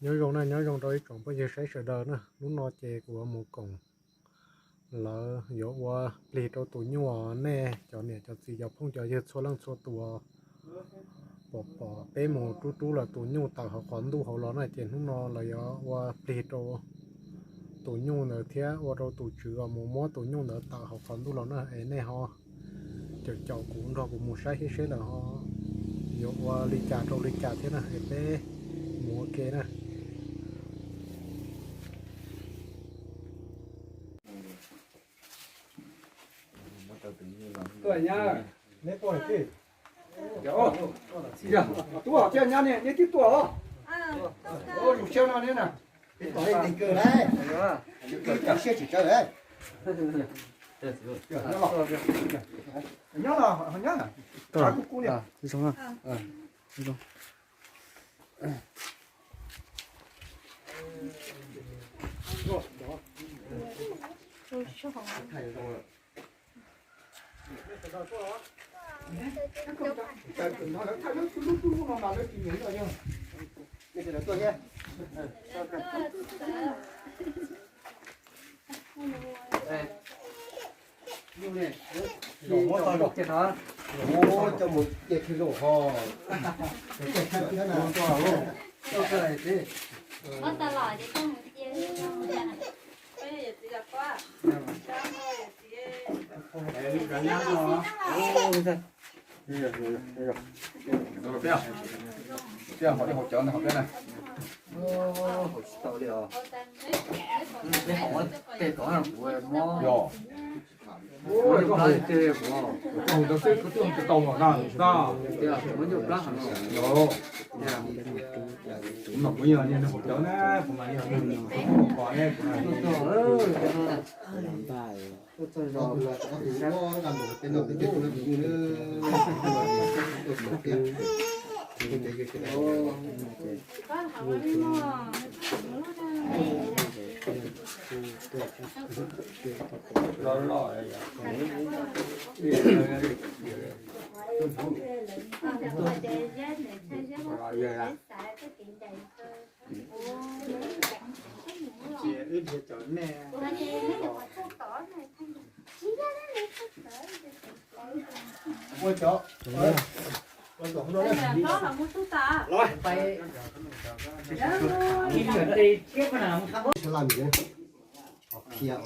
Nyob zoo na, nyob zoo rau ib tsoom phooj ywg saib sawv daws na. Hnub no ces kuv yuav mus koom, lawv yuav ua plig rau tus nyuj. Nej cov niam cov txiv cov phooj cov ywg txhua leej txhua tus pom pom peb mus rub rub lawm tus nyuj tawm hauv qhov ntuj hauv los na, ces hnub no lawv yuav ua plig rau tus nyuj ntawd thiab ua rau tus tswv uas mus muab tus nyuj ntawd tawm hauv qhov ntuj los na. Es nej ho caum caum kuv nrog kuv mus saib seb lawv ho yuav ua li cas rau li cas thiab na. Es peb mus ua ke na. Tuaj thiab nyab ne, neb twb tuaj os. Ua yus siab no ne na. Peb tuaj ib teg kawg lauj. Yus twb cov siab tsis tsawg lauj. Nyob los nyob, kuv kuv li. Peb hauv cov ntawd hauv peb na. Hauv tsis tau li os. Peb hauv tej tod kuv muab. Ua ntau xwb, kuv twb tsis tau no na. Kuv muab nyuj plab hauv no. Kuv mas kuv yog niag hauv cov na, kuv mas yog niag hauv cov ne, kuv na. Ua cov Sawv laj mis, qhia,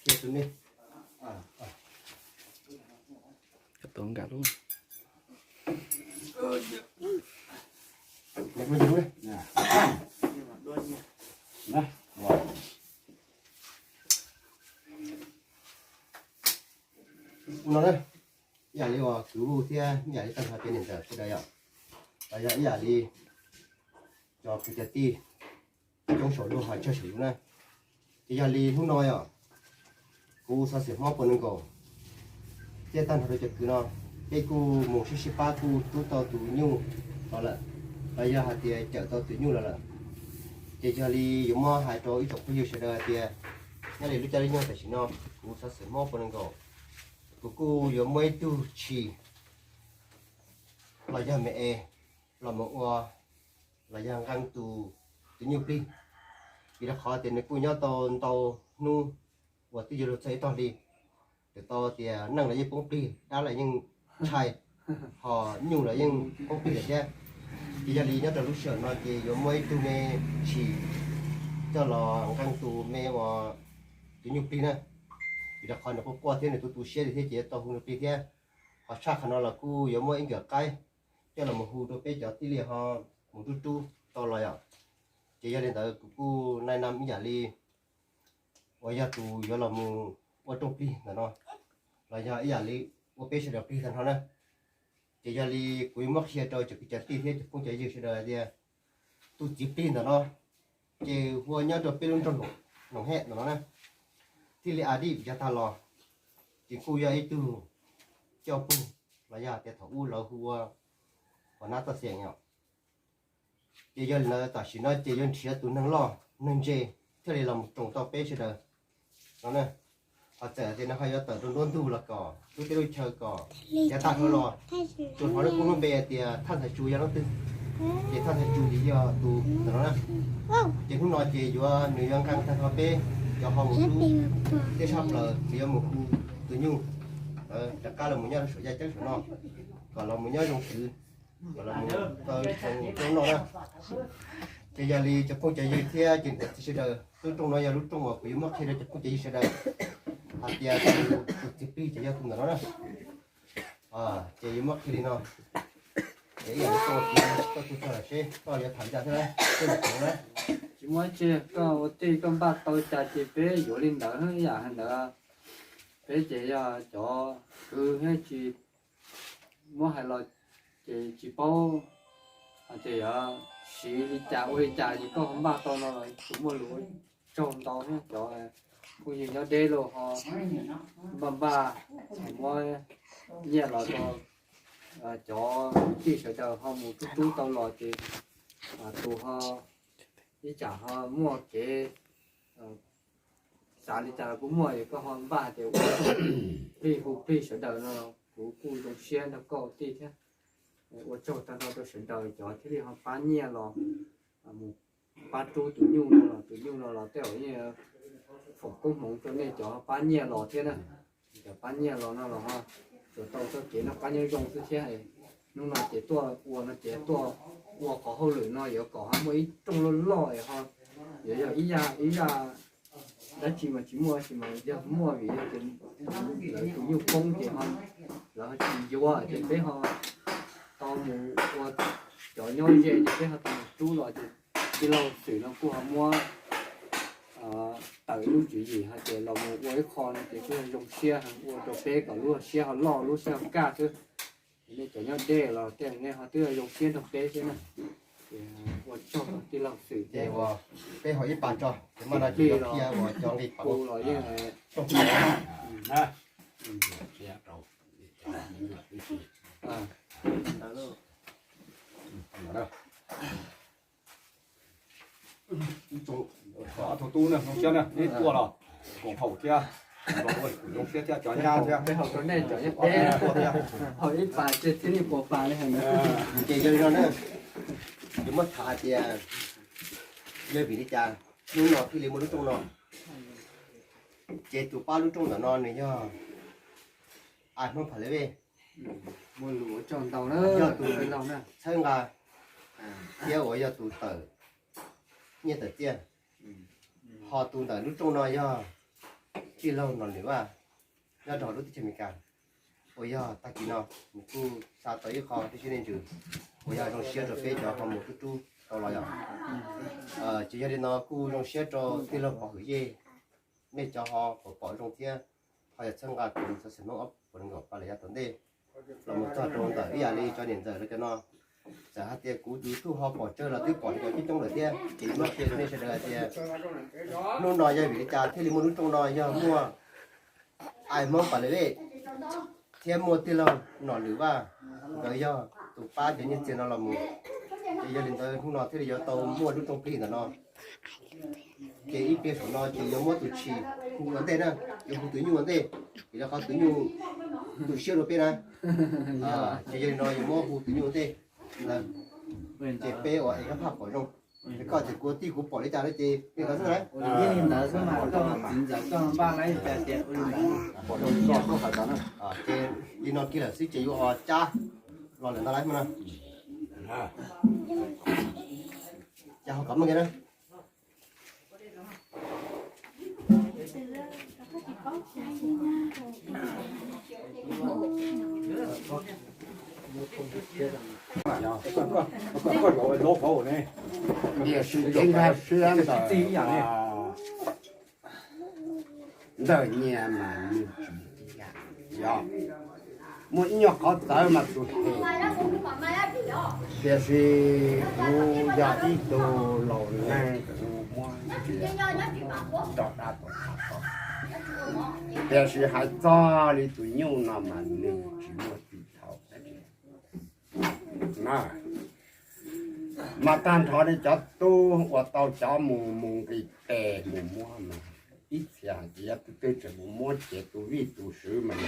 qhia tus nej. Cov tuav nkag lub. No na, ib yam li uas kwv Vuj thiab ib yam li tag nrho cov niam ntxawm sawv daws yom, los yog ib yam li cov kwv cov tij coob saum luag hais tsawg saum yus na. Ces yog li hnub no yom, kuv xov xwm Hmoob puas nees nkaus thiab tag nrho rau cov kwv no, peb kuj mus sib sib pab kuj rub tau tus nyuj los lawm, los yog hais tias cawm tau tus nyuj los lawm. Ces yog li yuav muab hais rau ib tsoom phooj ywg sawv daws hais tias, nyob li lub caij lub nyoog tam sim no, kuv xov xwm Hmoob puas nees nkaus, kuv kuj yuav muaj ib tug tshis los yog me es los mus ua los yog nqee tus, tus nyuj plig, vim rau qhov tias nws kuj nyob tau ntau hnub uas twb yuav luag txog ib tog hli, tau tias neeg los yeej poob plig, dab los yeej ntshai, ho nyuj los yeej poob plig lawm thiab. Ces yog li nyob rau lub sij hawm no ces yuav muaj ib tug me tshis coj los nqee tus me uas tus nyuj plig na, vim rau qhov nws quaj quaj thiab nws tu tu siab li thiab ces yuav tau hu nws plig thiab. Ho tshaj qhov no los kuj yuav muaj ib nkawm qaib coj los mus hu rau peb cov tij li ho mus rub rub tau los yom. Ces yog li ntawd kuv kuj nai nam ib yam li uas yog tus yuav los mus ua rooj plig ntawm no, los yog ib yam li ua peb sawv daws plig tag nrho na. Ces yog li kuv yuav muab qhia rau cov kwv cov tij thiab cov phooj cov ywg sawv daws hais tias, tus txiv plig ntawm no ces hu ua nyob rau peb lub nroog Noom Hej ntawm no na, thiaj li a dib yog tag los, ces kuj yog ib tug coj pug los yog tias thaum ub lawv hu ua pos nab toj xeem yom. Ces yog li ntawd tam sim no ces yuav nrhiav tus neeg loj neeg ntse thiaj li los mus roos tau peb sawv daws no na. Ho txawm tias nws ho yuav tawm rau nruab ntug los kom lub teb lub chaw kom yav tag dhau los, tsuas hnov lub koob lub npe hais tias thaj ntxhais tsu yog leej twg. Ces thaj txhais tsum ces yog tus ntawm no na. Ces hnub no ces yuav nws yuav nqa tag nrho peb cov ho mus rub, tej sab plaws nws yuav mus hu tus nyuj rov qab los mus nyob rau saum yaj ceeb saum no, kom los mus nyob zoo kwv, kom los mus tau zoo noj na. Ces yog li cov phooj cov ywg thiab cov niam txiv sawv daws, lub rooj no yog lub rooj uas kuv yuav muab qhia rau cov phooj cov ywg sawv daws hais tias tus txiv plig ces yog tus ntawm no na. Ces yuav muab qhia li no, ces ib yam li koj ua tij koj tuaj txog lawm seb koj yuav tham li cas thiab na, tej mus tsev na. Tsis muaj tsi, koj ua tij koj npaj tau cas ces peb yuav li ntawd, ib yam li ntawd. Peb ces yog cov kwv thiab tsis muab hais los ces tsis paub hais tias yuav siv li cas ua li cas ces koj ho npaj tau no los kuv muaj lus ua tsaug ntau thiab. Cov phooj ywg nyob deb los ho npaj npaj muab nyiaj los rau cov kwv tij sawv daws ho mus rub rub tau los ces tus ho ib tsam ho muaj kev xav li cas los kuj muaj, es koj ho npaj hais tias ua plig hu plig sawv daws no, kuv kuj zoo siab nrog koj ua tij thiab. Ua tsaug tag nrho rau sawv daws cov thiaj li ho pab nyiaj los mus pab rub tus nyuj no los, tus nyuj no los tej zaum yeej foom koob hmoov rau nej cov pab nyiaj los thiab na. Cov pab nyiaj los no los ho tsuas tau txoj kev noj qab nyob zoo xwb thiab. Hnub no ces tuaj ua no ces tuaj ua qhov hauj lwm no yuav kom ho muaj ib rooj loj loj es ho yuav yog ib yam ib yam dab tsi mas tsis muaj, tab sis mas yog muaj vim yog tias lawv tus nyuj poob ces ho lawv ho tsis yuav ces peb ho tau mus ua cov nyob ze ces peb ho tau mus rub los ces tij laug Xwm no kuj ho muab tawm lub tswv yim hais tias los mus ua ib qho no ces kuj zoo siab heev, ua rau peb kom lub siab ho loj lub siab ho kaj xwb. Nej cov nyob deb los tej nej ho twb zoo siab nrog peb xwb na. Ua tsaug tij laug Xwm ces peb ho ib pas tso ces muaj dab tsi los qhia uas cov nqi pab los yeej Thov tus tub na, zoo siab na, neb tuaj los koom haum thiab, zoo siab thiab cov nyab thiab. Haum ib pas ces thiaj li puas pas li heev. Ces yog li no na, yuav muab tham hais tias yog vim li cas hnub no thiaj li muaj lub rooj no. Ces tus pab lub rooj ntawm no nws yog Ai Hmoob Pham Lev Vej, yog tus txhawb nqa thiab uas yog tus tawm nyiaj tawm txiaj. Ho tus ntawm lub rooj no yog tij laug Nom Lwm Vaj nyob rau lub teb chaws Amelikas, uas yog tag kis no nws kuj xa tau ib qho tib sib nej ntsws uas yog zoo siab rau peb cov ho mus rub rub tau los yom. Ces yog li no kuj zoo siab rau tij laug Pov Hwm Yej, nej cov ho pom pom zoo thiab ho yog txhawb nqa kuv xov xwm Hmoob ob puas nees nkaum phav lawm yav tom ntej los mus txog rau ntawm ib yam li cov niam ntxawm lawv cov no. Txawm hais tias kuv tus YouTube ho pom tsawg los twb pom li cov coob coob lawm thiab, ces muab qhia rau nej sawv daws hais tias hnub no yog vim li cas thiaj li muaj lub rooj no, yog muaj Ai Hmoob Pham Lev Vej thiab muaj tij laug Nom Lwm Vaj, nkawd yog tus pab cov nyiaj txiag no los mus. Ces yog li ntawd hnub no thiaj li yuav tau muaj lub rooj plig ntawm no. Ces ib pliag saum no ces yuav muab tus tshis hu ua ntej na, yuav hu tus nyuj ua ntej, vim rau qhov tus nyuj tu siab dua peb na. Ces yog li no yuav muab hu tus nyuj ua ntej. Ces peb ua es ib phaj pom zoo. Es koj tias kuv tij kuv pom li cas no ces li ntawd xwb na. Li ntawd xwb mas koj txiv ntxawm koj npaj laib cas tias ua li ntawd. Pom zoo koj hais tau na. Ces li no kiag lawm xwb ces yuav ua cab los lawm ntag lauj na. Cas ho kom muaj kiag na. Tiam sis kev nkag siab ntawm ntawm nyias mas nws tsis ib yam, yog muaj ib nyuag qhov txawv mas tus hem. Tiam sis kuv yog ib tug laus neeg kuv muab txiav rau dab tuam tshaj tau. Tiam sis hais txog li tus nyuj no mas nws tsis muaj tsis thaum na. Mas tag nrho nej cov tub uas tau cov mus mus nqis tes mus muab mas ib txhia hais tias yog tus twg tseem mus muab ces tus vij tus swv mas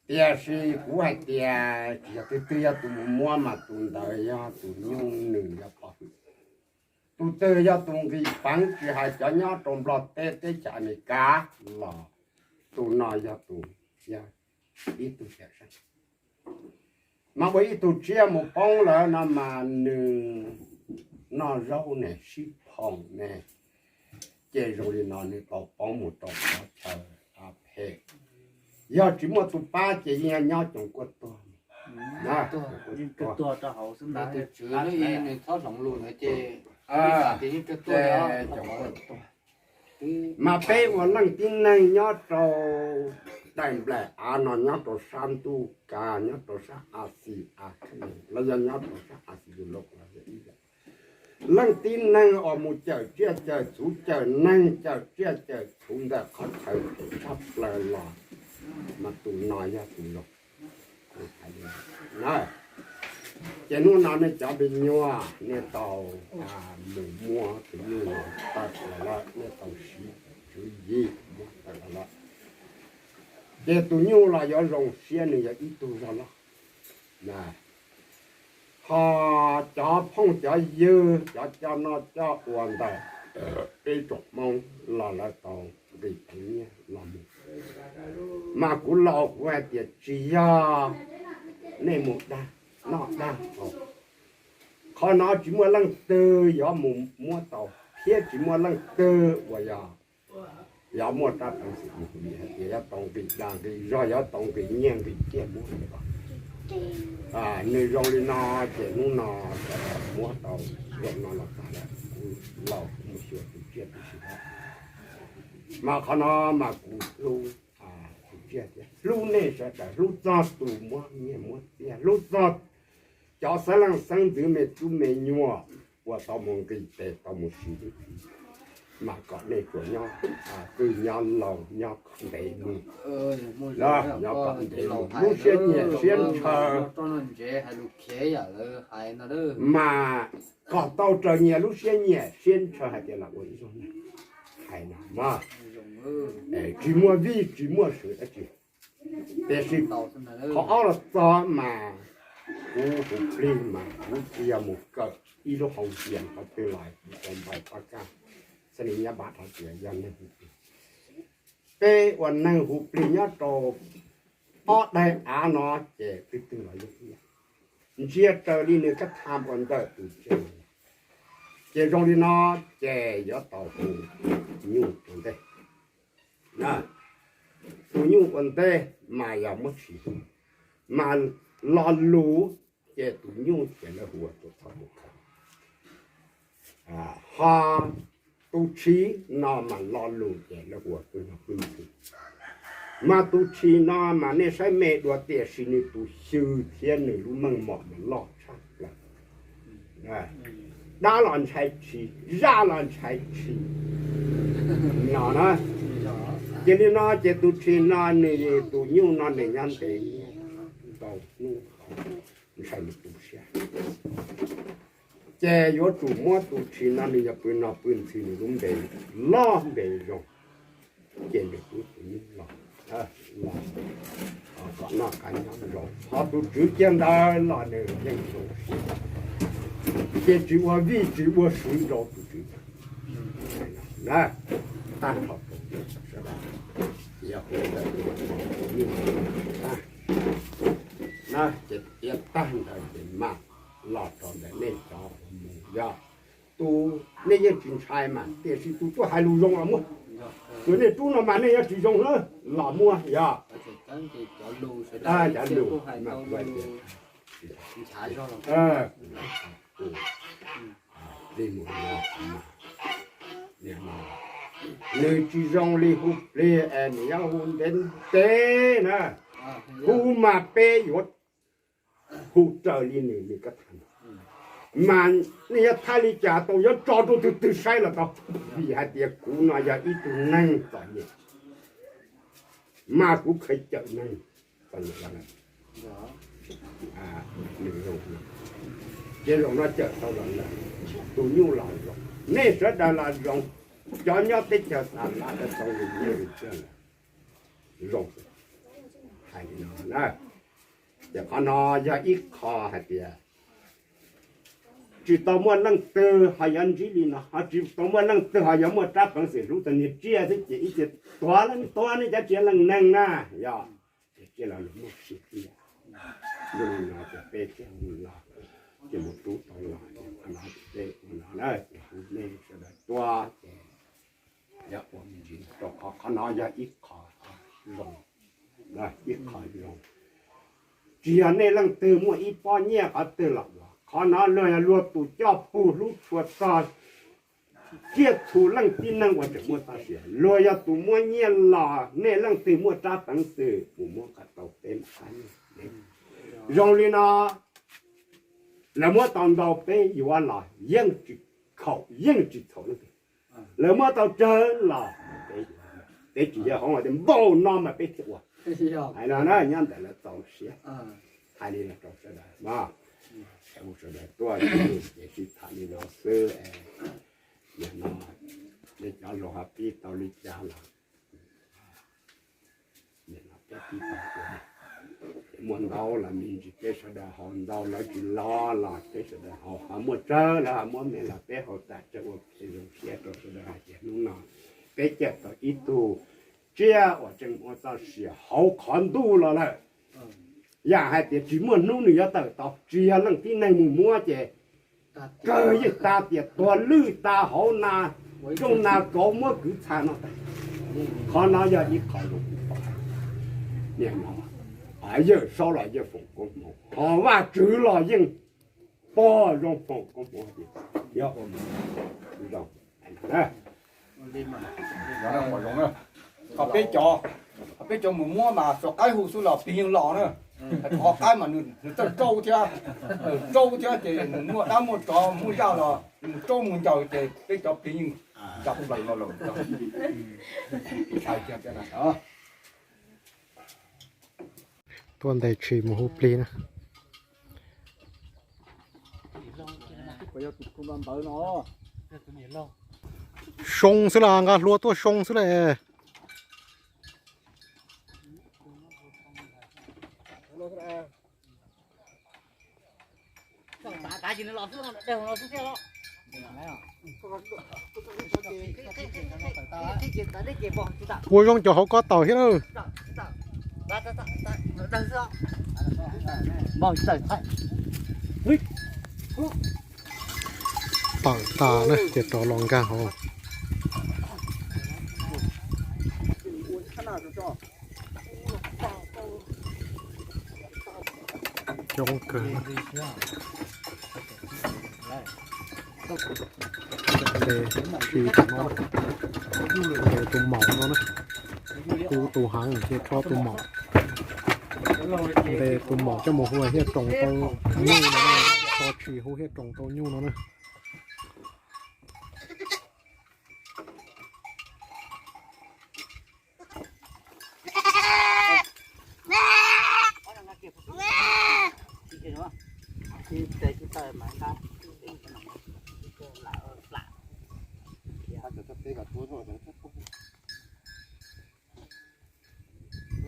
Tiam sis kuv hais tias tsis yog twg twg yog tus mus muab mas tus ntawd yog tus nyuj nws yog pov hwm. Tus twg yog tus nqis peev tsis hais cov nyob rau Nplog teb teb chaws Amelikas los tus no yog tus, yog ib tug cawm seej. Mas ua ib tug tsiaj mus poob lawm no mas nws noj zaub ne sib phoom ne, ces zoo li no nws tau poob mus rau qhov chaw phem. Yog tsis muaj tus pab ces yeej nyob coom kuaj tuag. Mas peb ua leej tib neeg nyob rau daim nplaim av no, nyob rau sab ntuj kav, nyob rau sab Asia, los yog nyob rau sab Asia los yog ib yam, leej tib neeg uas mus cawm tsiaj cawm txhu, cawm neeg cawm tsiaj cawm txhu ntawm qhov chaw phem tshaj plaws los mas tus no yog tus zoo. Ces hnub no nej cov me nyuam nej tau mus muab tus nyuj no tawm los lawm, nej tau siv tswv yim muab tawm los lawm, ces tus nyuj los yuav zoo siab, nws yog ib tug zog loj. Ho cov phooj cov ywg, cov coj noj coj ua ntawm peb tsoom Hmoob los lawv tau nqis peev nyiaj los mus. Mas kuv laus kuv hais tias tsis yog nej mus dag, noj dag os. Qhov no tsis muaj leej twg yuav mus muab tau, thiab tsis muaj leej twg uas yog, yog muaj rab peev xwm mus hais tias yuav tau nqis dag nqis zog, yuav tau nqis nyiaj nqis txiaj muab. Nws zoo li no, ces hnub no muab tau zoo no los tag lawm, kuv laus kuv mus xyuas tus tsiaj tib si. Mas qhov no mas kuv hlub tus tsiaj thiab hlub nej sawv daws, hlub txog tus muab nyiaj muab txiaj, hlub txog cov xeeb leej xeeb ntxwv me tub me nyuam uas tau mus nqis tes tau mus siv lub txiv, mas kom nej tsuas nyob twj nyob laus nyob kom ntev mus, nyob kom ntev mus, lub siab nyiam siab ntshaw mas kom tau raws nyias lub siab nyiam siab ntshaw hais tias los ua ib zaug neeg hais no mas tsis muaj vij tsis muaj sw dab tsi. Tiam sis qhov ob los txog mas kuv hu plig mas kuv tsis yog mus kawm ib lub hau yias qhov twg los kuv tau npais pab kaj, xab li nyab npab rov tias yog neeg hu plig. Peb ua neeg hu plig nyob rau ob daim av no ces twg twg los yeej ib yam, ntsia raws li nws kab tham ua ntawm tus tsiaj. Ces zoo li no, ces yuav tau hu nyuj ua ntej. Tus nyuj ua ntej mas yog muab tshis, mas lo lus ces tus nyuj ces lawv hu ua tus txhob mus khaws. Ho tus tshis no mas lo lus ces lawv hu ua pwj no pwj ntxhw. Mas tus tshis no mas nej saib me dua tiam sis nws tus xyw thiab nws lub meej mom mas loj tshaj plaws. Dab los ntshai tshis, zaj los ntshai tshis no na. Ces li no ces tus tshis no nws, tus nyuj no nws nyob ntev ntau hnub, ntshai nws tu siab. Ces yuav tsum muab tus tshis no nws yog pw no pw ntxhw nws lub npe loj npe zoo, ces nws pub tus nyuj los, los kom noj qab nyob zoo. Ho tus tswv kiag ntawd los nws yeej zoo siab, ces tsis ua vij tsis ua sw rau tus tswv. Tag nrho rau sawv daws, na ces tiav tag ntawd ces mam los rau ntawm nej cov mus yog tus, nej yeej tsis ntshai mas tiam sis tus tuaj hais lus zoo los muaj, tus nej rub no mas nej yuav tsis zoo na los muaj yog cov lus li mus no, nws tsis zoo li hu plig es nws yuav hu ntev ntev na, hu mas peb yuav hu raws li nws, nws kab tham. Mas nej yuav tham li cas tau, yuav tso rau twg twg saib los tau, vim hais tias kuv no yog ib tug neeg txom nyem, mas kuv kheev cawm neeg txom nyem. Ces zaum no cawm tau los lawm, tus nyuj los zoo, nej sawv daws los zoo, cov nyob teb chaws Xas Las Vas tau li nyiaj li txiaj lawm, zoo. Hais li no na, ces qhov no yog ib qho hais tias tsis tau muaj leej twg ho yuav ntsib li no, ho tsis tau muaj leej twg ho yuav muaj rab peev xwm hlub txog niag tsiaj xwb ces ib txhia tuag, tuag nej cov tsis yog leej neeg na, yog ces tsiaj los luag muaj txim tiag. Yog li no ces peb thiaj mus los, ces mus rub tau los, ces qhov no ces peb ua no na, ces hu nej sawv daws tuaj ces yog ua me ntsis rau qhov, qhov no yog ib qho zoo, ib qho zoo. Tsis yog nej leej twg muaj ib pob nyiaj qhov twg los ua, qhov no luag yog luag tus coj pug hlub tshua txog tsiaj txhu leej tib neeg uas tseem muaj txoj sia, luag yog tus muab nyiaj los nej leej twg muaj rab peev xwm mus muab kom tau peb mus qab nyiaj. Zoo li no, lawv muab tau ntau peb yuav los yeej tsis khaum yeej tsis txhaum leej twg. Lawv muab tau tsawg los peb yuav, peb tsis yog hoob los tias npaum no mas peb thiaj ua. Hais no na, nyob ntawm lawv txaus siab. Hais li no rau sawv daws no, sawv daws tuaj ces sib tham li no xwb. Nim no nej cov hluas ho pib tau li cas los, nim no peb pib tau ua, ces muaj ntau los me ntsis peb sawv daws haus ntau, lawv tsis los los peb sawv daws haus, ho muaj tsawg lawv ho muab me los peb haus tas, tseem ua kev zoo siab rau sawv daws hais tias hnub no peb cawm tau ib tug tsiaj uas tseem muaj txoj sia hauv qhov ntuj los lawm. Yam hais tias tsis muaj hnub nws yuav tawm tau, tsis yog leej tib neeg mus muab ces kawg yeej tas tias tuag lwj tas hauv na, rooj na kauv muab kwv txha no tas. Qhov no yog ib qho zoo, nim no yawg Saub los yeej foom koob hmoov, ho Vajtswv los yeej pog zoo foom koob hmoov tias yog ua zoo. Qhov peb cov, qhov peb cov mus muab mas xov qaib hu xwb los pig yeej los na. Qhov qaib mas nws txawj raub thiab, raub thiab ces mus muaj dab muaj tsov muaj yaj los mus raub mus ncaws ces peb cov pig yeej ncaws plaws no lawm. Tuaj ntes tshis mus hu plig na. Soo xwb las, nqa hlua tuaj soo xwb las. Ua zoo cov hauv ko tawm thiab lawm. Tawm tas na ces rov los nkag hauv. Coob kawg. Ntes tshis tom no, ntes tus maum no na. Kuv tus heev ces tso tus maum. Ntes tus maum coj mus hu thiaj roos tau nyuj no, tso tshis hu thiaj roos tau nyuj no na.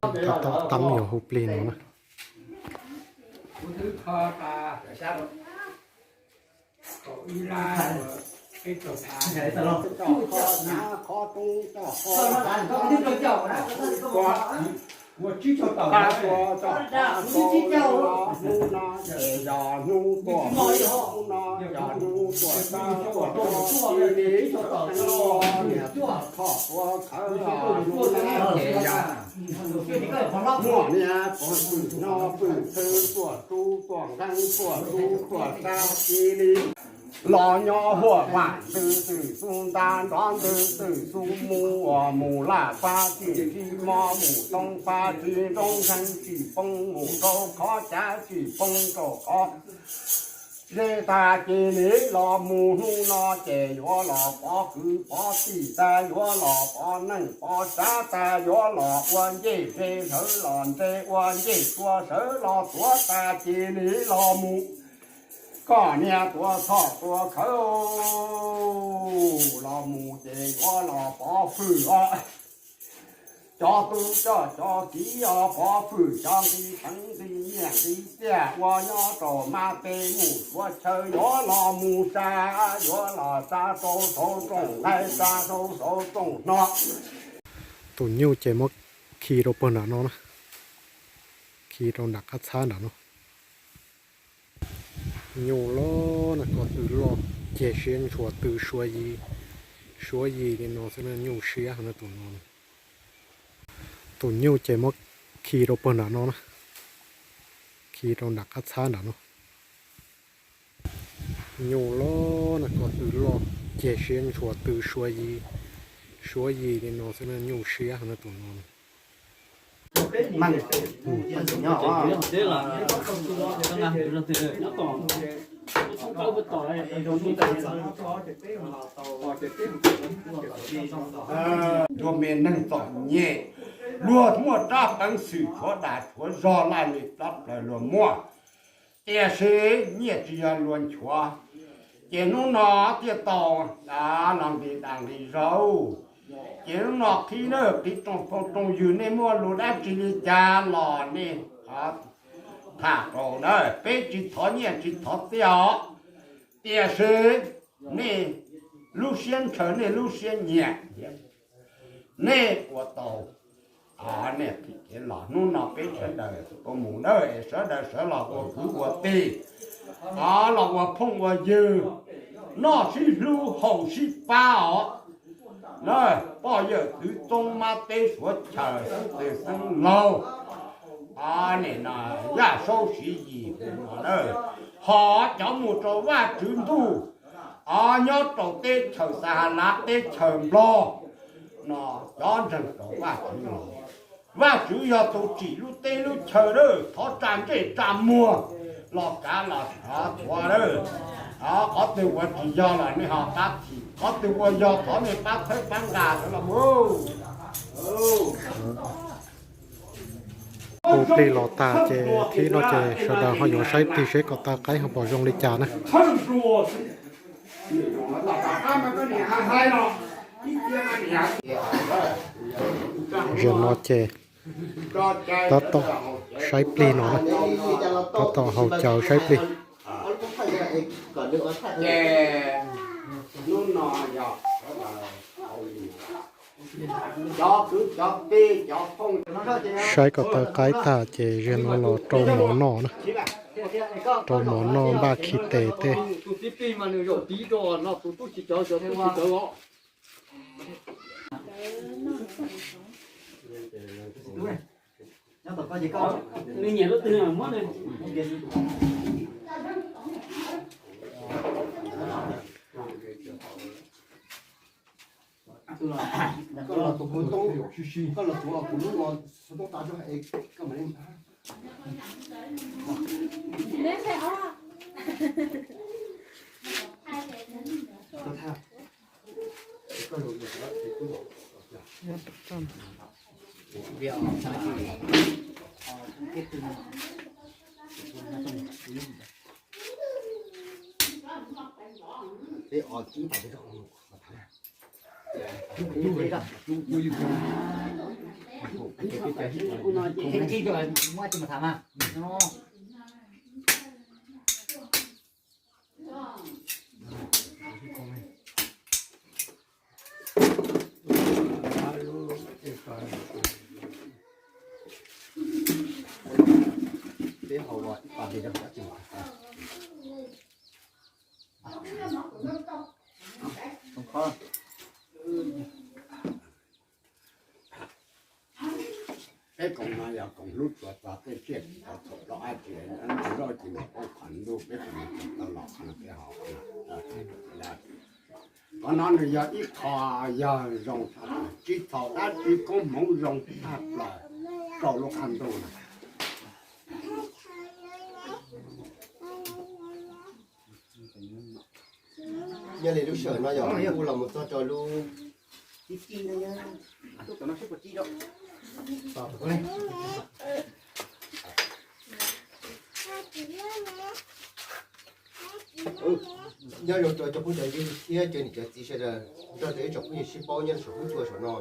Tab tom tab yuav hu plig no na. Hnub no ces yog hnub tuaj, hnub no yog hnub tuaj, hnub tuaj, hnub tuaj, niam tuaj, kho tuaj, khawv los, hnub no ces yog muaj niam pog pw no pw thwv tuaj, rub tuaj, nqeeb tuaj, rub tuaj, sab cia li los nyob huaj vam ntws twm xu nta nrov ntws twm xu mus uas mus laj pab txij tsis mob mus toob pab tsis nroo nqeeb tsis poob mus rau qhov cav tsis poob rau qhov zeb tag cia li los mus hnub no ces yuav los pov kwv pov tij tag yuav los pov neej pov tsav tag yuav los ua ncej ze sawv los nte ua ncej tsua sawv los tuav tag cia li los mus. Koj niag tuav txhoj tuav khawv los mus ces yuav los pov hwj os. Cov tub coj cov kiv os, pov fwm cov nqi peev nqi nyiaj nqi txiaj uas nyob rau Mab Teb mus Suav chaw, yuav los mus sa, yuav los sa rau saum rooj ntxhais, sa rau saum rooj hno. Tus nyuj ces muab khi rau pawg nram no na, khi rau nram qab txhab nram no. Nyuj loj na, ko tw loj, ceg siab ntshua tw suav yim, suav yim li no xwb na, nyuj siab heev na tus no. Tus nyuj ces muab khi rau pawg nram no na, khi rau nram qab txhab nram no. Nyuj loj na, ko tw loj, ceg siab ntshua tw suav yim, suav yim li no xwb na, nyuj siab heev na tus no. Ntuag me neeg txom nyem, luag muaj rab peev xwm tshuav dag tshuav zog laj li plob plaws luag muaj, tiam sis nyiaj tsis yog luag nchuav. Ces hnub no thiaj tau los nqis dag nqis zog. Ces hnub no qhib na, qhib rooj phooj rooj ywg, nej muaj lus dab tsi li cas los nej tham rau na, peb tsis thov nyiaj tsis thov txiaj os, tiam sis nej lub siab ntshaw nej lub siab nyiam, nej ua tau. Nej qhib kev los, hnub no peb sawv daws ua mus na, es sawv daws sawv los ua kwv ua tij, los ua phooj ua ywg, noj sib hlub haus sib pab os. Poj yawm txwv txoob, Mab Teb Suav chaw, xeeb txwv xeeb laug, nim no Yaj Saub Siv Yis no, hos cov mus rau Vajtswv ntuj, nyob rau teb chaws Xahalas teb chaws Nplog no, cov ntseeg rau Vajtswv no. Vajtswv yog tus tsim lub teb lub chaw na, thov tsa ntsej tsa muag los kav los thov thuav na. Qhov twg uas tsis yog los nej ho pab thim, qhov twg uas yog thov nej pab txhawb pab nqa los mus. Hu plig los tag ces thib no ces sawv daws ho yuav saib plig seb kom taw qaib ho pom zoo li cas na. Zaum no ces tab tom saib plig no na, tab tom haus cawv saib plig. Saib kom taw qaib tag ces zaum no los rau mov noj na, rau mov noj npaj khi tes tej. Peb koom no yog koom hlub txhua txog tej tsiaj txhu loj dab tsi, noj zoj ces mus poob qhov ntuj, peb koom no tau los qhov no peb ho. Qhov no nws yog ib qho yog zoo, tsis txhaum dab tsi, koob hmoov zoo tshaj plaws rau lub qab ntuj no. Nyob li lub sij hawm no yog kuv los mus txog rau lub Nyob zoo rau cov phooj cov ywg thiab cov niam cov txiv sawv daws, nrog rau ib tsoom phooj ywg sib paub nyob rau saum huab cua saum no.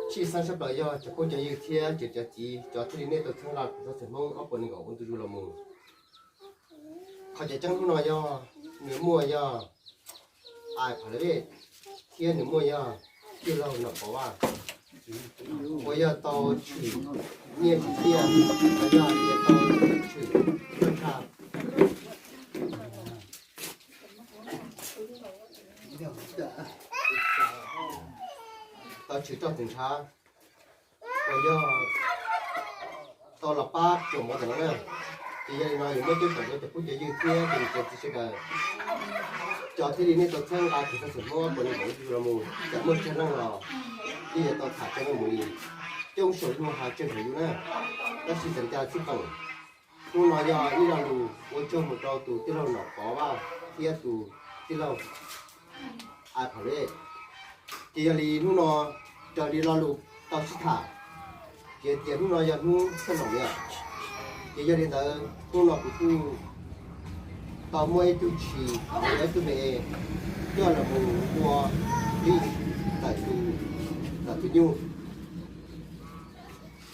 Tshwj xeeb tshaj plaws yog cov phooj cov ywg thiab cov txiv cov thiaj li nej tau txhawb nqa kuv txog txhua Hmoob ob puas nees nkaum ua ntu zus los mus. Qhov tseem ceeb hnub no yog nws muaj yog Ai Pham Lej thiab nws muaj yog tij laug Nom Pov Vaj uas yog tau tshwm nyiaj tshwm txiaj, los yog tias tau tshwm tshaj, tau tshwm roj txwm ntshav uas yog tau los pab tsuas mov ntawm no na. Ces yog li no yus muab coj kom rau cov phooj cov ywg thiab cov niam cov txiv sawv daws, cov thiaj li nej tau txhawb nqa kuv txog txhua Hmoob puas nees nkaum ua ntu zus los mus, txawm muaj tsawg leej los yeej yuav tau tham tsawg leej mus li. Coob saum lub hauv tsawg saum yus na, tab sis txawm li cas los xij peem, hnub no yog ib lo lus ua tsaug mus rau tus tij laug Nom Pov Vaj thiab tus tij laug Ai Pham Lej. Ces yog li hnub no raws li lo lus tau sib tham, ces tias hnub no yog hnub txhaj loos li. Ces yog li ntawd hnub no kuv kuj tau muab ib tug tshis, ib tug me es coj los mus ua li ntawm tus, ntawm tus nyuj.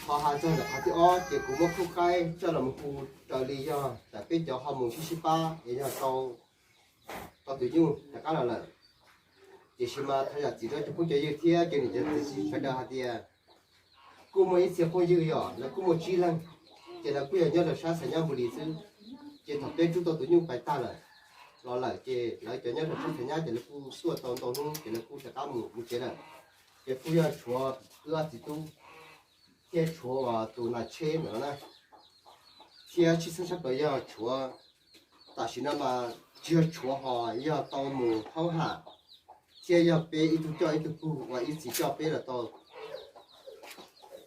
Qhov hais txog ntawm qhov thib ob ces kuv muab khub qaib coj los mus hu raws li yog ntawm peb cov ho mus sib sib pab es yog tau, tau tus nyuj rov qab los lawm. Tiam sis mas thov zam txim rau cov phooj cov ywg thiab cov niam cov txiv sawv daws hais tias kuj muaj ib txhia phooj ywg yog lawv kuj muaj tsib leeg, ces lawv kuj yog nyob rau sab Xais Nyab Npus Lis xwb. Ces thaum peb rub tau tus nyuj pais tag lawm, los lawm ces lawv cov nyob rau sab Xais Nyab ces lawv kuj tuaj tau ntau hnub ces lawv kuj rov qab mus, mus tsev lawm. Ces kuj yog tshuav wb ob txiv tub thiab tshuav tus nas tsheb ntawm no na, thiab tshwj xeeb tshaj plaws yog tshuav, tam sim no mas tsis yog tshuav ho yog tau mus haub ham, thiab yog peb ib tug coj ib tug pug uas ib txiv coj peb los tau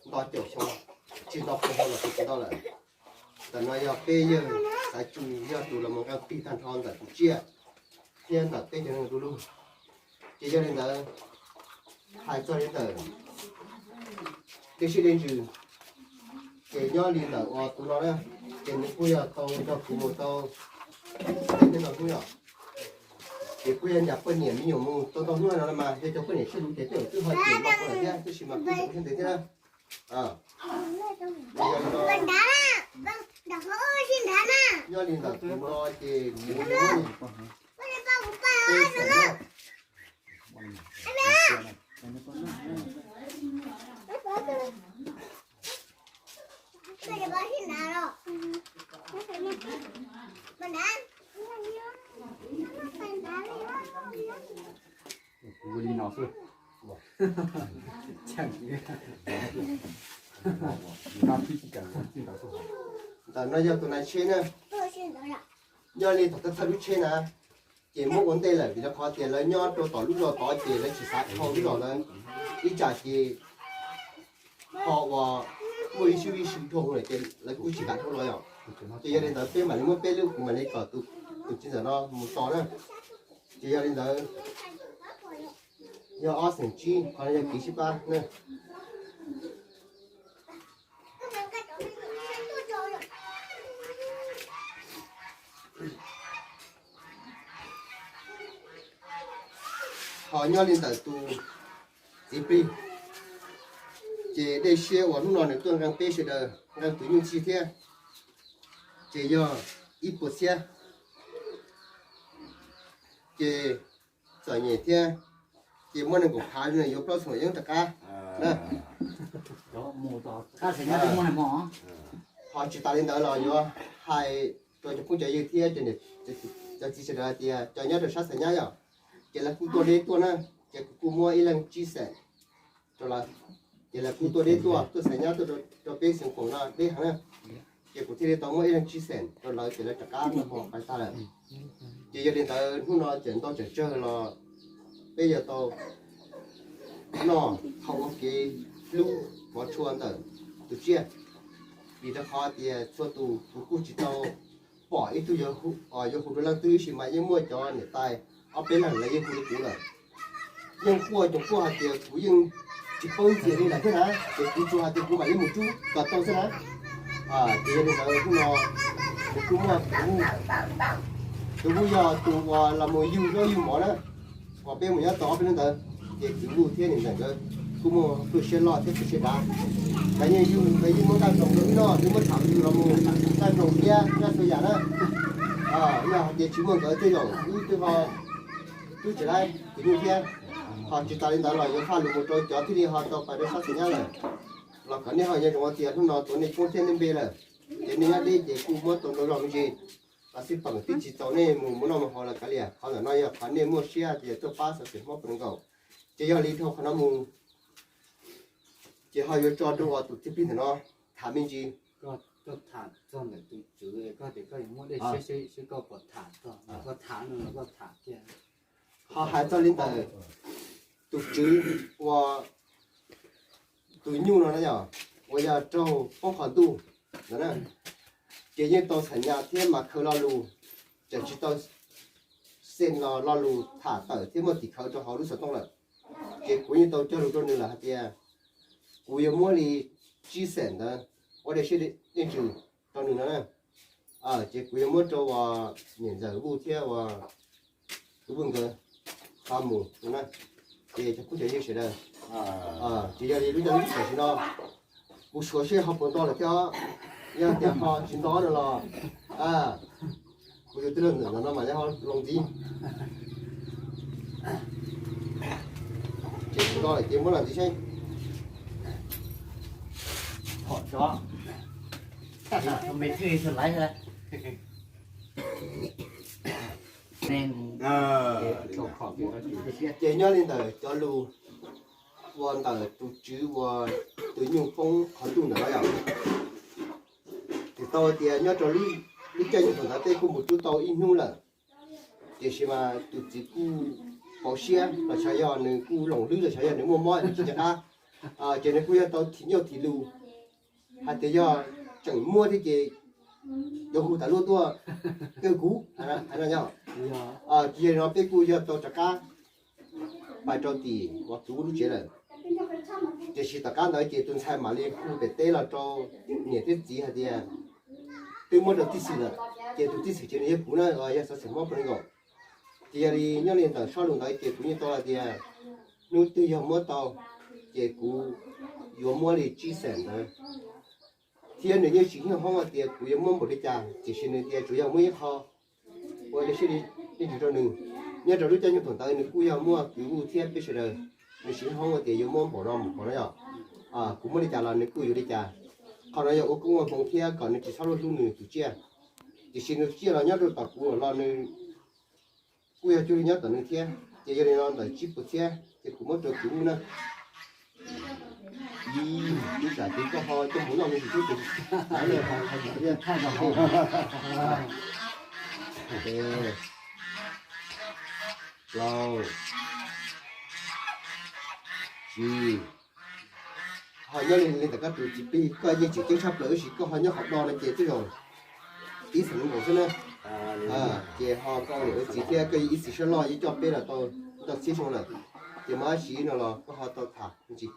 nto caum xyoo, tsis nto pua xyoo los kuj tsis nto lawm. Ntawm no yog peb yawg Xaiv Tsu yog tus los mus nqee plig tag nrho ntawm tus tsiaj thiab ntawm peb cov neeg du lug. Ces yog li ntawd, hais txog li ntawm dej siab dej ntsws, ces nyob li ntawm uas tus no na, ces nws kuj yog tau nrog kuv mus tau tej ntau hnub yom. Ces kuj yog nram poj niam me nyuam mus tau ntau hnub no mas yog cov poj niam siab luv ces tej zaum twb ho cem nto kuv lawm thiab, tab sis mas kuj tsis ua siab ntev thiab na. Nyob li ntawm tus no ces kuv yuav muab peb xeem na. Kuv li no xwb. Ntawm no yog tus nais tsheb na. Nyob li thaum thawj thawj lub tsheb na, ces muab ua ntej lawm vim rau qhov tias lawv nyob rau tom lub zos tod ces lawv tsis xav dhau lub zos ntawd. Ib tsam ces ho uas muaj ib sub ib sub dhau lawm ces lawv kuj tsis kam dhau los yom. Ces yog li ntawd peb mam li muab peb lub, kuv mam li kom tus txiv ntxawm no mus tos na. Ces yog li ntawd, yog ob xeem tsib, qhov no yog kev sib pab na. Ho nyob li ntawm tus txiv plig, ces dej siab uas hnub no nws tuaj nqee peb sawv daws, nqee tus nyuj txig thiab, ces yog ib puas txhiab. Ces txom nyem thiab, ces muab nees nkaum phav no yuav plaub txhiab yeeb rov qab na. Ho tsis tas li ntawd los yuav hais rau cov phooj cov ywg thiab cov txiv sawv daws hais tias cov nyob rau sab Xais Nyab yom, ces lawv kuj tuaj deb tuaj na, ces kuv kuj muab ib leeg tsib xeem rau lawv. Ces lawv kuj tuaj deb tuaj, tuaj Xais Nyab tuaj rau peb Xeev Khuam no deb heev na. Ces kuv thiaj li tau muab ib leeg tsib xeem rau lawv ces lawv rov qab mus ho pais tag lawm. Ces yog li ntawd hnub no tseem ntau tseem tsawg los peb yuav tau noj thaum ua kev hlub hmov tshua ntawm tus tsiaj. Vim rau qhov tias txhua tus kuv kuj tsis tau pom ib tug yuav hu rau leej twg, tab sis mas yeej muaj cov niam tais ob peb leeg lawv yeej hu rau kuv lawm. Yeej quaj cov quaj hais tias kuv yeej tsis paub ntxias li lawm thiab na, ces kuv tsuas hais tias kuv mam li mus rub kom tau xwb na. Ces yog li ntawd hnub no kuv kuj muaj tus Vuj, tus Vuj yog tus uas los mus yug zaub yug mov na, uas peb mus nyob tau ob peb hnub ntawd, ces tus Vuj thiab niam ntxawm nkawd Kuj muaj tu siab loj thiab tu siab dav. Lawv yeej yug, lawv yeej muab tag nrho rau wb noj, twb muab tham los mus tag nrho thiab nyob txhua yam na. Yog hais tias tsis muaj nkawd tej zaum wb twb ho twb tsis laib kwv tij thiab. Ho tsis tas li ntawd los yuav faj lus mus rau cov thiaj li ho tau pais rau sab xeem Nyab lawm. Los kom nej ho nco ntsoov tias hnub no tuav nej koob thiab nej npe lawm, ces nej nyob deb ces kuj muab tau ntau zog me ntsis. Los xij peem twb tsis txaus nej mus mus noj mus haus los kav liam, qhov ntawm no yog qhov nej muaj siab tias tuaj pab xov xwm Hmoob Pov Nees Nkaum. Ces yog li dhau qhov no mus ces ho yuav tso rau tus txiv plig ntawm no tham me ntsis. Koj tham txog ntawm tus tswv, koj tias koj yuav muab dej siab seb koj puas tham txog, koj tham no los koj tham kiag. Ho hais txog li ntawm tus tswv uas tus nyuj no na yog uas yog raug poob qhov ntuj ntawd na, ces yeej tau txham nyas thiab mas khaws lo lus, tseem tsis tau xees los lo lus tham tawm thiab muaj tim khawv rau hauv lub xov tooj lawm. Ces kuv yeej tau cog lus rau nws lawm hais tias kuv yuav muab li tsib xees ntawd ua dej siab dej ntsws rau nws no na. Ces kuv yuav muab rau uas niam ntxawm Vuj thiab uas tus Vuj nkawd tau mus no na. Ces cov phooj cov ywg sawv daws, ces yog li lub caij lub tshais tam sim no kuv suav seb ho puas nto lawm thiab. Yog tias ho tsis nto no los kuv yug tij laug ntawm no mas yog ho los ntxiv. Ces tsis nto lawm ces muab los ntxiv seb. Thom tso. Me thiaj li laiv. Ces nyob li ntawm cov lus uas ntawm tus tswv uas tus nyuj poob qhov ntuj ntawd los yog tsis tau tias nyob rau lub caij nyoog thaum ntawd peb kuj mus rub tau ib hnub lawm. Tiam sis mas tus txiv kuj pauv siab los xyov yog nws kuj loos lwb los xyov yog nws muaj mob tsis nco qab, ces nws kuj yog tau thim nyuj thim lus hais tias yog tseem muaj thiab ces yuav hu tas luaj tuaj kawg kuv hais no. Ces yog li no peb kuj yog tau rov qab pais rau tim uas kuv lub tsev lawm. Tiam sis tom qab ntawd ces tus ntxhais mam li hu pem teb los rau niam thiab txiv hais tias twb muab rau tij xwm lawm, ces tus tij xwm ces nws yog kuv na, yog xov xwm Hmoob Pov Nees Nkaum. Ces yog li nyob li ntawm sob lus ntawd ces kuv yeej tau hais tias hnub twg yog muab tau ces kuv yuav muab li tsib xees ntawd. Thiab nws yeej tsis hwj hoob hais tias kuv yuav muab npaum li cas, tiam sis nws tias tsuas yog muab ib qho ua dej siab dej ntsws rau nws. Nyob rau lub caij nyoog thaum ntawd nws kuj yog muaj kwv Vuj thiab peb sawv daws, nws tsis hwj hoob hais tias yuav muab npaum no mus npaum no yom. Kuv muab li cas los nws kuj yuav li cas. Qhov no yog ua koob ua hmoov thiab kom nws tsis txhob luag hlub nws tus tsiaj. Tiam sis nws tus tsiaj los nyob rau tom kuv los nws kuj yog cuag li nyob tom nws thiab. Ces yog li no ntawm tsib puas txhiab ces kuv muab rau kwv Vuj na. Ib, ib tsam ces koj ho coj mus noj me ntsis xwb ces, plaub, tsib. Ho nyob li ntawm koj tus txiv plig, koj yeej tseem ceeb tshaj plaws tab sis koj ho nyob qhov do no ces tej zaum ib xeem nkaus xwb na. Ces ho koj niam ua txiv thiab koj yeej ib txwm siab loj yeej coj peb los tau ntau txhiab xyoo lawm, ces muaj dab tsi no los koj ho tau tham me ntsis.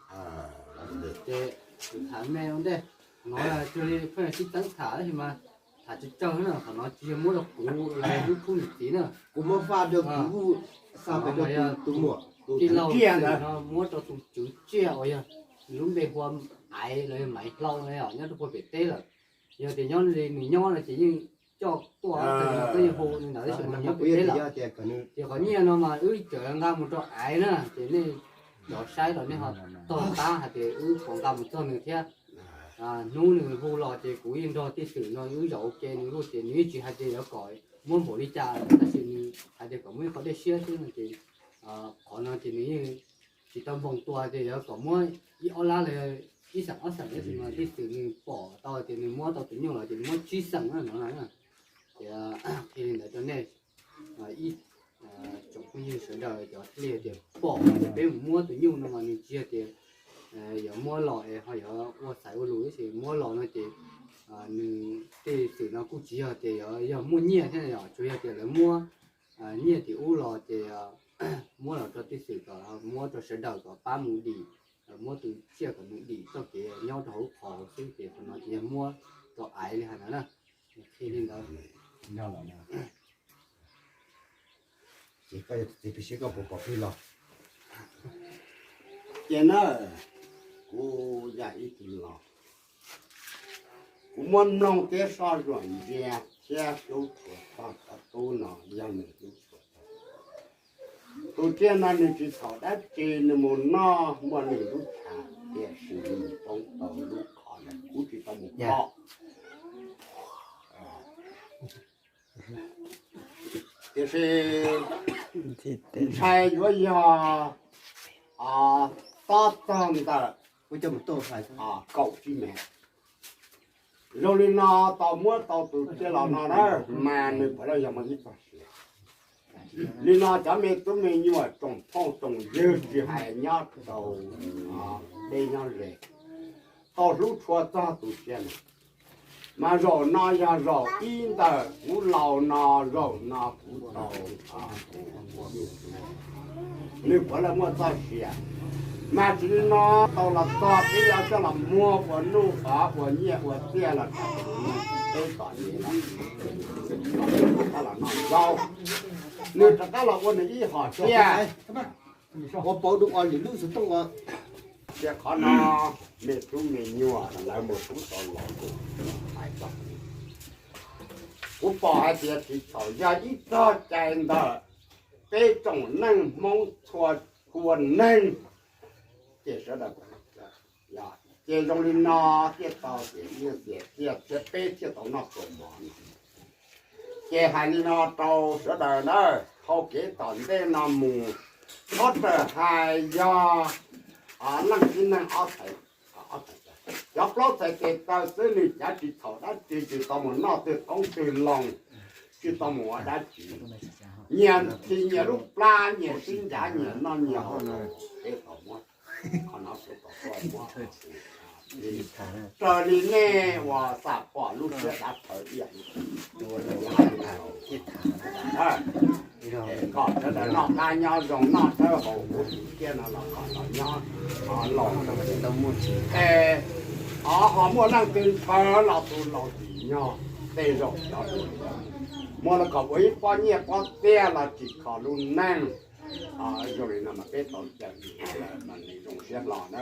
Ces kuv tham me ua ntej, no cuag li pheej sib teeb tham tab sis mas tham tsawg tsawg na, qhov no tsis yog muab rau kuv los lub khub niam txiv na. Kuv muab faj rau kuv, xa pem rau tus muam, tus tij laug tsiaj no muab rau tus tswv tsiaj uas yog lub npe hu ua Aiv los yog Maiv Hlau no nyob rau puag pem teb lawm. Yog tias nyob li nws nyob no ces yeej coj tuaj, koj yeej hu li ntawd tab sis nws nyob pem teb lawm. Ces qhov nyiaj no mas wb tseem nqa mus rau Aiv na, ces nej cov saib los nej ho tog qab hais tias wb puas nqa mus txog nws thiab. Hnub nws hu los ces kuv yeej nrog tij xwm no wb zaum ua ke nws lub, ces nws yeej tsis hais tias yuav kom muab npaum li cas tab sis nws hais tias kom muab ib qho dej siab xwb no ces qhov no ces nws yeej tsis tau npog tua tias yuav kom muab ib ob lab los ib xeem ob xeem tab sis mas tij xwm nws pom tau tias nws muab tau tus nyuj los ces nws muab tsib xeem no na. Ces qhia li ntawd rau nej ib tsoom phooj ywg sawv daws cov thiaj li tias pom tias peb mus muab tus nyuj no mas nws tsis yog tias yuav muab los es ho yuav ua xaiv ua lus tab sis muab los no ces nws tej xwm no kuj tsis yog tias yuav yog muaj nyiaj thiab yom, tsuas yog tias lawv muab nyiaj tim ub los ces muab los rau tij xwm kom muab rau sawv daws kom pab mus dim, muab tus tsiaj kom nws dim txoj kev nyob rau hauv qhov xwb ces qhov no ces yog muab rau Aiv li hais ntawd na. Qhia li ntawd. Ces koj yog tus txiv plig seb koj puas pom plig los. Ces na, kuv yog ib tug los, kuv muab mloog thiab soj zuam ntsia thiab hlub tshua txog cov tub no yog nws hlub tshua. Tus tsiaj no nws tsis txhaum dab tsi, nws mus noj muaj nws lub tshav, tiam sis nws poob tau lub qhov ntawd kuv tsis tau mus pom. Tiam sis ntshai yuav yog tob txog ntawm kaum tsib mev. Zoo li no tau muab tau tus tsiaj los no na, mas nws puav leej yog muaj ib txoj sia. Li no cov me tub me nyuam tsoom phooj tsoom ywg tsis hais nyob rau deb nyob ze, tau hlub tshua txog tus tsiaj no. Mas zaum no yog zaum ib ntawm kuv laus no, zaum no kuv tau, nws puav leej muaj txoj sia. Mas tsis li no tau los txog peb yuav coj los muag ua nuj qhov ua nyiaj ua txiaj los rau peb tom nis los, rov qab los noj zaub. Nws rov qab los ua nws ib hom tsiaj. Ua pauv dua ua lwm lub xov tooj ua. Tias qhov no me tub me nyuam lawv mus rub tau los tus hais txog. Kuv pom hais tias tsis txhaum yog ib txoj cai ntawm peb tsoom neeg Hmoob txhua txhua neeg, ces sawv daws, ces zoo li no thiaj tau tias nyiaj tias txiaj thiab peb thiaj tau noj tau mov no. Ces hais li no rau sawv daws na, hauv kev tom ntej no mus, txhob raws hais yog leej tib neeg ob txhais, cov plaub txhais tes taw xwb nws cav tsis txhaum dab tsi, tsis tau mus noj twg qoob twg loo, tsis tau mus ua dab tsi. Nyias nrhiav nyias lub plab, nyias sib ncav nyias noj nyias haus, peb tau muab qhov no peb tau tuaj muab. Raws li nej uas xam pom lub siab dav thawv ib yam li kom sawv daws noj qab nyob zoo, noj dawb haus, kuv tus tsiaj no los kom nws nyob los, es ho muaj leej twg ntshaw los tus laus tsim nyog tej zaum cov muag los kom ua ib pob nyiaj pob txiaj los tsim kho lub neej. Zoo li no mas peb tau cawm lawm mas nws zoo siab hlo na.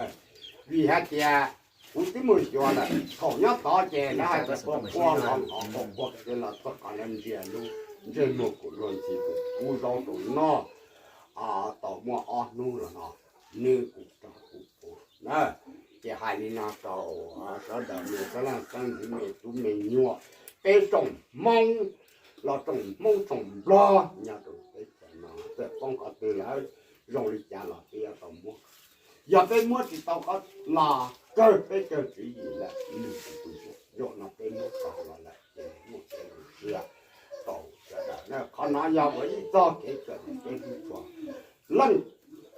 Vim hais tias kuv twb mus xyuas lawm, thaum nyob tod ces lawv hais tias tua qua los qhov qua qua kev los txog qhov lawv ntsia lub ntsej muag kuj luag ntxhi tus kub zaub rau noj tau muaj ob hnub los no, nws kuj rog kuj pua na. Ces hais li no rau sawv daws me xeeb leej xeeb ntxwv me tub me nyuam, peb tsoom Hmoob los tsoom Hmoob tsoom Nplog nyob rau teb chaws no, txawm poob qhov twg lawm, zoo li cas los peb yuav tau muab. Yog peb muab tsis tau qhov los kawg peb kawg tswv yim lawm, zaum no peb muab tau los lawm ces muaj kev zoo siab rau sawv daws na. Qhov no yog ua ib txoj kev kawm peb hlub tshua leej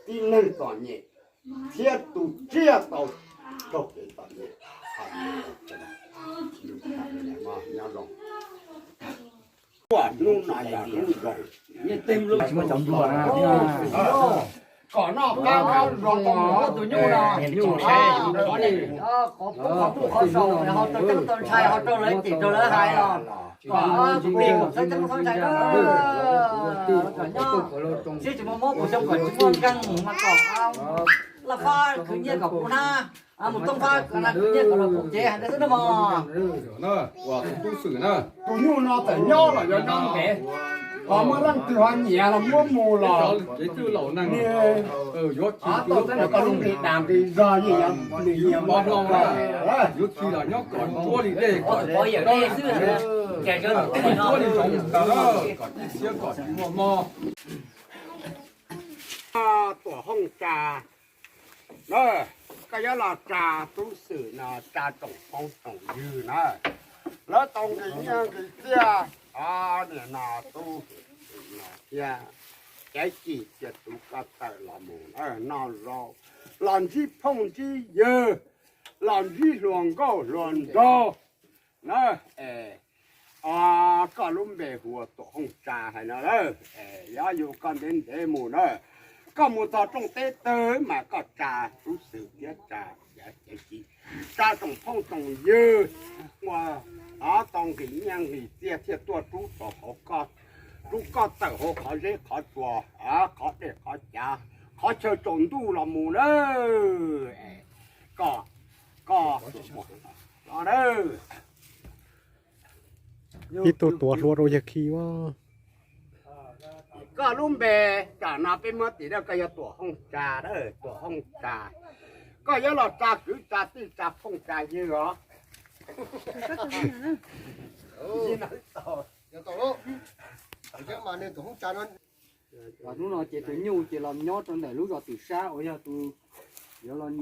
tib neeg txom nyem thiab tus tsiaj tau raug kev txom nyem. Nyob zoo. Hnub no yog hnub zoo, kom noj qab nyob zoo, tus nyuj no, qhov muj qhov saud ho tau ceeb tau ntshai ho raug lawv cem raug lawv hais los, kom tus plig kom txhob ceeb txhob ntshai na. Kom nyob sib tsis muaj mob puas xyoo kom tsis muaj nkeeg mas kom laj fab khwv nyiaj kom puv hnab, mus toob fab khwv nyiaj kom los puv cev hais ntawd xwb na mog. Tus nyuj no txawm nyob los yuav nyob ntev, ho muaj leej twg ho nyiam los muab mus los, tau txeeb koj lub nqi das nqi zog yeej yog nws nyiam muab los, yuav tsis los nyob kom nruab li dej, kom nruab li zoov, kom tib siab kom tsis muaj mob. Tuam Hooj Tsa na, koj yuav los tsa tub xwm no, tsa tsoom phooj tsoom ywg na, lawv tau nqis nyiaj nqis txiaj, nim no tub xwm no thiab, Ceev Ci cia tus koj tawm los mus noj zaub, los ntsib phooj ntsib ywg, los ntsib hluas nkauj hluas nraug na. Koj lub npe hu ua Tuam Hooj Tsa hais no lawm, yog yus koj ntev ntev mus na, koj mus txog rooj teb twg mas koj tsa tub xwm thiab tsa Ceev Ci, tsa tsoom phooj tsoom ywg uas tau nqis nyiaj nqis txiaj thiaj tuaj rub tau hauv koj, rub koj tawm hauv qhov zeb qhov tsua, qhov dej qhov cav, qhov chaw tsaus ntuj los mus na. Koj, koj, ib tug tuav hlua rau yawg khi a. Koj lub npe tam no peb muab tis koj yog Tuam Hooj Tsa, Tuam Hooj Tsa. Koj yuav los tsa kwv tsa tij tsa phooj tsa ywg os. Hnub no ces tus nyuj ces los nyob rau ntawm lub zos Twm Sab uas yog tus yuav los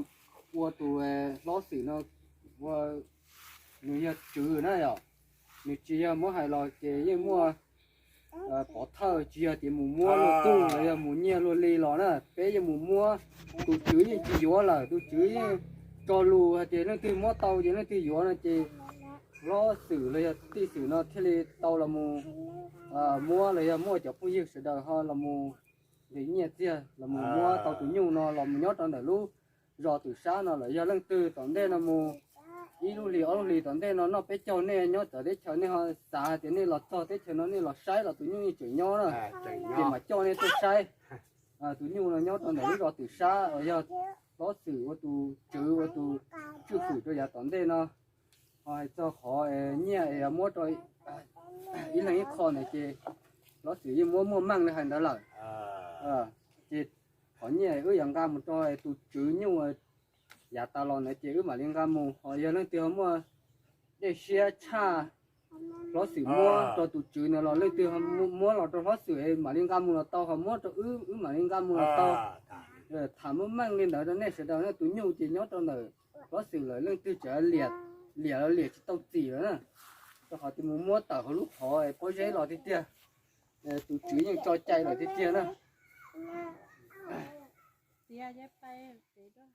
ua tus hlob Xwm no ua, nws yog tswv na yom. Nws tsis yog muab hais los ces yeej muaj pov thawj, tsis yog tias mus muab luag tug los yog mus nyiag luag li los na. Peb yeej mus muab, tus tswv yeej tsis yuav lawm, tus tswv yeej tso lus hais tias leej twg muab tau ces leej twg yuav no ces hlob Xwm los yog tij Xwm no thiaj li tau los mus muab los yog muaj cov phooj ywg sawv daws ho los mus ntes nyiaj txiag los mus muab tau tus nyuj no los mus nyob rau ntawm lub zos Twm Sab no lawm. Yog leej twg tom ntej no mus ib lub hlis ob lub hlis tom ntej no noj peb caug nej nyob txawv teb chaws nej ho xav hais tias nej los txog teb chaws no nej los saib los tus nyuj yeej tseem nyob na, ces mam coj nej tuaj saib. Tus nyuj no nyob rau ntawm lub zos Twm Sab uas yog hlob Xwm ua tus tswv ua tus tswj hwm rau yav tom ntej no. Ho hais txog qhov nyiaj es muab rau ib leeg ib qho ntawd ces hlob Xwm yeej muab muaj meej li hais ntawd lawm. Ces qhov nyiaj wb yuav nqa mus rau tus tswv nyuj yav tas los ntawd ces wb mam li nqa mus. Ho yog leej twg ho muaj dej siab tshaj hlob Xwm muab rau tus tswv ntawd los leej twg muab los rau hlob Xwm mam li nqa mus los tau, ho muab rau wb wb mam li nqa mus los tau. Tham muaj meej li ntawd rau nej sawv daws na. Tus nyuj ces nyob rau ntawm hlob Xwm lawm, leej twg tseem liam los liam tsis tau txim lawm na, rau qhov tias mus muab tawm hauv lub qhov pob zeb los tiag tiag. Tus tswv yeej tso cai lawm tiag tiag na. Tias yog pais pem rau